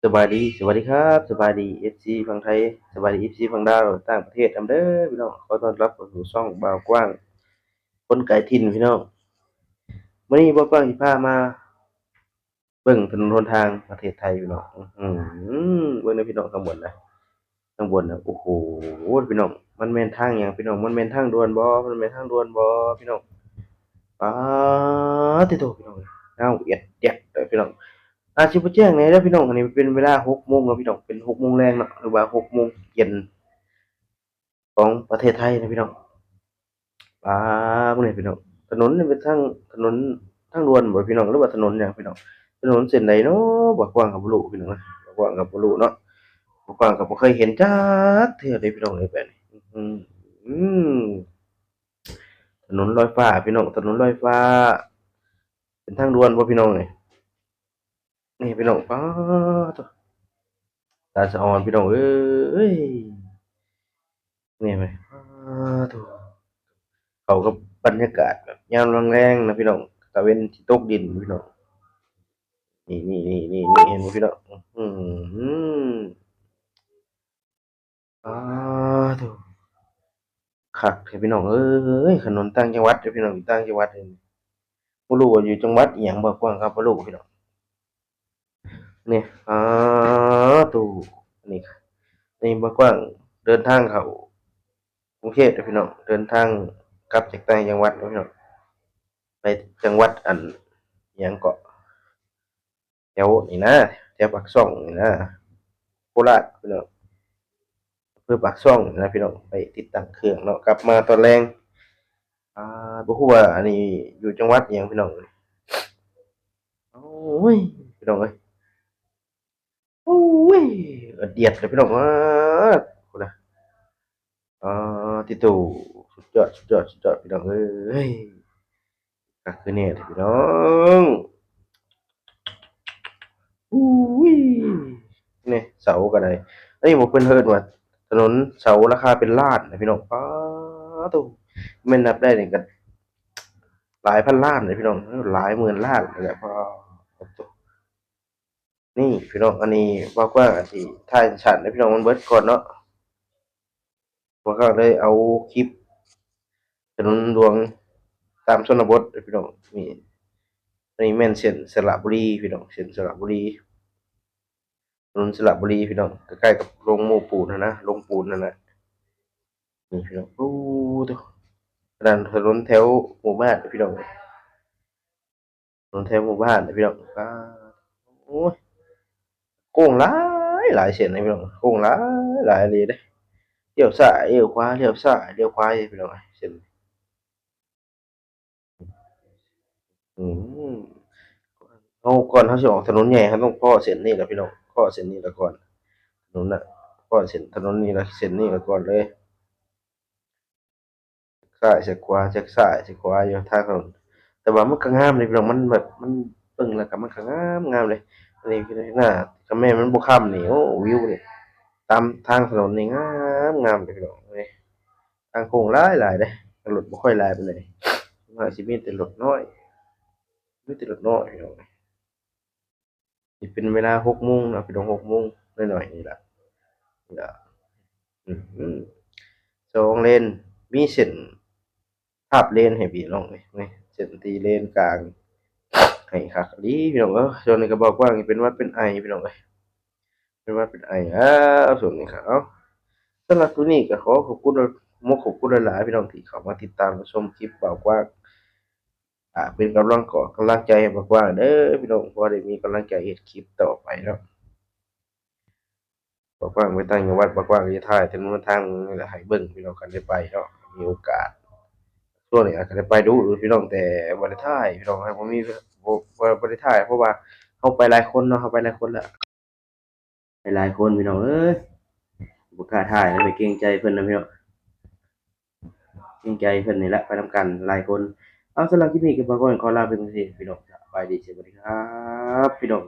ສະບາຍດີ ສະຫວັດດີຄັບ ສະບາຍດີ ເອັຟຊີ ຝັ່ງໄທ ສະບາຍດີ ເອັຟຊີ ຝັ່ງລາວ ຕ່າງປະເທດນຳເດີພີ່ນ້ອງ. ຂໍຕ້ອນຮັບເຂົ້າສູ່ຊ່ອງບ່າວກວ້າງ ຄົນໄກຖິ່ນພີ່ນ້ອງ. ມື້ນີ້ບ່າວກວ້າງຊິພາມາເບິ່ງຖະໜົນຫົນທາງປະເທດໄທພີ່ນ້ອງ. ອື ເບິ່ງເດີພີ່ນ້ອງ ຂ້າງບົນນະ ຂ້າງບົນນະ ໂອ້ໂຫ ພີ່ນ້ອງ ມັນແມ່ນທາງຫຍັງພີ່ນ້ອງ? ມັນແມ່ນທາງດ່ວນບໍ່? ມັນແມ່ນທາງດ່ວນບໍ່ພີ່ນ້ອງ? ປາດຕິໂທ ພີ່ນ້ອງເອີຍ ເອົາ ອຽດແຢດເດີພີ່ນ້ອງ. ອາດຊິບໍ່ແຈ້ງແດ່ເດີພີ່ນ້ອງ ອັນນີ້ເປັນເວລາຫົກໂມງເນາະພີ່ນ້ອງ ເປັນຫົກໂມງແລງເນາະ ຫຼືວ່າຫົກໂມງເຢັນຂອງປະເທດໄທນະພີ່ນ້ອງ. ປາດ ເບິ່ງນີ້ພີ່ນ້ອງ ຖະໜົນນີ້ເປັນທາງ ຖະໜົນທາງດ່ວນບໍ່ພີ່ນ້ອງ ຫຼືວ່າຖະໜົນຫຍັງພີ່ນ້ອງ? ຖະໜົນເສັ້ນໃດເນາະ ບ່າວກວ້າງກໍບໍ່ຮູ້ພີ່ນ້ອງ ບ່າວກວ້າງກໍບໍ່ຮູ້ເນາະ ບ່າວກວ້າງກໍບໍ່ເຄີຍເຫັນຈັກເທື່ອເດ້ພີ່ນ້ອງເອີຍ ແບບນີ້ ອື ຖະໜົນລອຍຟ້າພີ່ນ້ອງ ຖະໜົນລອຍຟ້າ ເປັນທາງດ່ວນບໍ່ພີ່ນ້ອງເອີຍ? ນີ້ພີ່ນ້ອງ ປາດໂທ້ ຕາສະອອນພີ່ນ້ອງເອີຍ ນີ້ແມ່ນ ປາດໂທ້ ເຂົ້າກັບບັນຍາກາດແບບຍາມແລງໆນະພີ່ນ້ອງ ຕາເວັນຊິຕົກດິນພີ່ນ້ອງ. ນີ້ໆໆໆ ເຫັນບໍ່ພີ່ນ້ອງ? ອື ປາດໂທ້ ຄັກແທ້ພີ່ນ້ອງເອີຍ ຖະໜົນຕ່າງຈັງຫວັດເດີພີ່ນ້ອງ ຕ່າງຈັງຫວັດ ບໍ່ຮູ້ວ່າຢູ່ຈັງຫວັດອີ່ຫຍັງ ບ່າວກວ້າງກໍບໍ່ຮູ້ພີ່ນ້ອງ. ນີ້ ປາດໂທ້ ນີ້ ນີ້ບ່າວກວ້າງເດີນທາງເຂົ້າກຸງເທບເດີພີ່ນ້ອງ ເດີນທາງກັບຈາກຕ່າງຈັງຫວັດເດີພີ່ນ້ອງ ໄປຈັງຫວັດອັນຫຍັງເກາະ ແຖວນີ້ນະ ແຖວປາກຊ່ອງນີ້ນະ ໂຄລາດພີ່ນ້ອງ ອຳເພີປາກຊ່ອງນີ້ນະພີ່ນ້ອງ ໄປຕິດຕັ້ງເຄື່ອງເນາະ ກັບມາຕອນແລງ ອາ ບໍ່ຮູ້ວ່າອັນນີ້ຢູ່ຈັງຫວັດຫຍັງພີ່ນ້ອງ. ໂອ້ຍ ພີ່ນ້ອງເອີຍ ໂອ້ຍ ອຽດເລີຍພີ່ນ້ອງ ອາ ພຸ້ນນະ ອາ ຕິໂຕ ສຸດຍອດ ສຸດຍອດ ສຸດຍອດ ພີ່ນ້ອງເອີຍ ຄັກຄືແນ່ເດ້ພີ່ນ້ອງ. ອູ້ຍ ນີ້ເສົາກໍໄດ້ ອັນນີ້ບໍ່ ເພິ່ນເອີ້ນວ່າຖະໜົນເສົາລາຄາເປັນລ້ານນະພີ່ນ້ອງ ປາດໂທ້ ແມ່ນນັບໄດ້ນີ້ກໍຫຼາຍພັນລ້ານເດ້ພີ່ນ້ອງ ຫຼາຍໝື່ນລ້ານນີ້ແຫຼະ ປາດໂທ້. ນີ້ພີ່ນ້ອງ ອັນນີ້ເວົ້າກວ້າງ ອັນທີ່ຖ່າຍສັ້ນໆໃຫ້ພີ່ນ້ອງມັນເບິດກ່ອນເນາະ ພວກເຮົາໄດ້ເອົາຄລິບຖະໜົນຫຼວງຕາມຊົນນະບົດພີ່ນ້ອງ ນີ້ ອັນນີ້ແມ່ນເສັ້ນສະຫຼະບູລີພີ່ນ້ອງ ເສັ້ນສະຫຼະບູລີ ຖະໜົນສະຫຼະບູລີພີ່ນ້ອງ ໃກ້ໆກັບໂລງໂມ້ປູນຫັ້ນນະ ໂລງປູນຫັ້ນນະ ນີ້ພີ່ນ້ອງ ໂອ້ໂທ້ ອັນນັ້ນຖະໜົນແຖວໝູ່ບ້ານພີ່ນ້ອງ ຖະໜົນແຖວໝູ່ບ້ານເດ້ພີ່ນ້ອງ ປາດ ໂອ້ຍ ໂຄ້ງຫຼາຍໆເສັ້ນເດ້ພີ່ນ້ອງ ໂຄ້ງຫຼາຍໆອີ່ຫຼີເດ້ ລ້ຽວຊ້າຍລ້ຽວຂວາ ລ້ຽວຊ້າຍລ້ຽວຂວາຢູ່ພີ່ນ້ອງ ເສັ້ນ ອືມ ເຮົາ ກ່ອນເຮົາຊິອອກຖະໜົນໃຫຍ່ ເຮົາຕ້ອງພໍ້ເສັ້ນນີ້ລະພີ່ນ້ອງ ພໍ້ເສັ້ນນີ້ລະກ່ອນ ຖະໜົນນະ ພໍ້ເສັ້ນຖະໜົນນີ້ລະ ເສັ້ນນີ້ລະກ່ອນເລີຍ. ຊ້າຍແຊກຂວາ ແຊກຊ້າຍແຊກຂວາຢູ່ທາງຖະໜົນ ແຕ່ວ່າມັນກໍງາມເດ້ພີ່ນ້ອງ ມັນແບບ ມັນເບິ່ງແລ້ວກໍມັນກໍງາມ ງາມເດ້ ອັນນີ້ຄືໜ້າ ຄັນແມ່ນມັນບໍ່ຄ່ຳນີ້ ໂອ້ ວິວນີ້ ຕາມທາງຖະໜົນນີ້ງາມ ງາມເດ້ພີ່ນ້ອງເອີຍ ທາງໂຄ້ງຫຼາຍໆເດ້ ລົດບໍ່ຄ່ອຍຫຼາຍປານໃດ ສ່ວນມາກຊິມີແຕ່ລົດນ້ອຍ ມີແຕ່ລົດນ້ອຍພີ່ນ້ອງ. ນີ້ເປັນເວລາຫົກໂມງເນາະ ພີ່ນ້ອງ ຫົກໂມງໜ້ອຍໆນີ້ລະ ນີ້ລະ ອືມ ສອງເລນ ມີເສັ້ນພາບເລນໃຫ້ພີ່ນ້ອງເອີຍ ນີ້ ເສັ້ນຕີເລນກາງໃຫ້ຄັກອີ່ຫຼີພີ່ນ້ອງເອີຍ. ຊ່ວງນີ້ກໍເວົ້າກວ້າງ ເປັນຫວັດເປັນໄອພີ່ນ້ອງເອີຍ ເປັນຫວັດເປັນໄອ ອ້າວ ຊ່ວງນີ້ກໍ ເອົ້າ ສຳລັບມື້ນີ້ກໍຂໍຂອບຄຸນ ຂອບຄຸນຫຼາຍໆ ພີ່ນ້ອງທີ່ເຂົ້າມາຕິດຕາມຮັບຊົມຄລິບເວົ້າກວ້າງ ຝາກເປັນກຳລັງ ກຳລັງໃຈໃຫ້ບ່າວກວ້າງເດີພີ່ນ້ອງ ພໍໄດ້ມີກຳລັງໃຈເຮັດຄລິບຕໍ່ໄປເນາະ. ບ່າວກວ້າງໄປຕ່າງຈັງຫວັດ ບ່າວກວ້າງກໍຈະຖ່າຍຖະໜົນຫົນທາງນີ້ແຫຼະໃຫ້ເບິ່ງພີ່ນ້ອງ ຄັນໄດ້ໄປເນາະ ມີໂອກາດ. ຊ່ວງນີ້ອາດຈະໄດ້ໄປດຸຢູ່ພີ່ນ້ອງ ແຕ່ບໍ່ໄດ້ຖ່າຍພີ່ນ້ອງ ບໍ່ມີ ບໍ່ ບໍ່ ບໍ່ໄດ້ຖ່າຍ ເພາະວ່າເຮົາໄປຫຼາຍຄົນເນາະ ເຮົາໄປຫຼາຍຄົນແລ້ວ. ຫຼາຍໆຄົນພີ່ນ້ອງເອີຍ ບໍ່ກ້າຖ່າຍນະ ໄປເກງໃຈເພິ່ນນະພີ່ນ້ອງ ເກງໃຈເພິ່ນນີ້ແຫຼະ ໄປນຳກັນຫຼາຍຄົນ. ເອົາ ສຳລັບຄລິບນີ້ກໍຂໍ ຂໍລາໄປກ່ອນ ພີ່ນ້ອງ ສະບາຍດີ ສະຫວັດດີຄັບ ພີ່ນ້ອງ.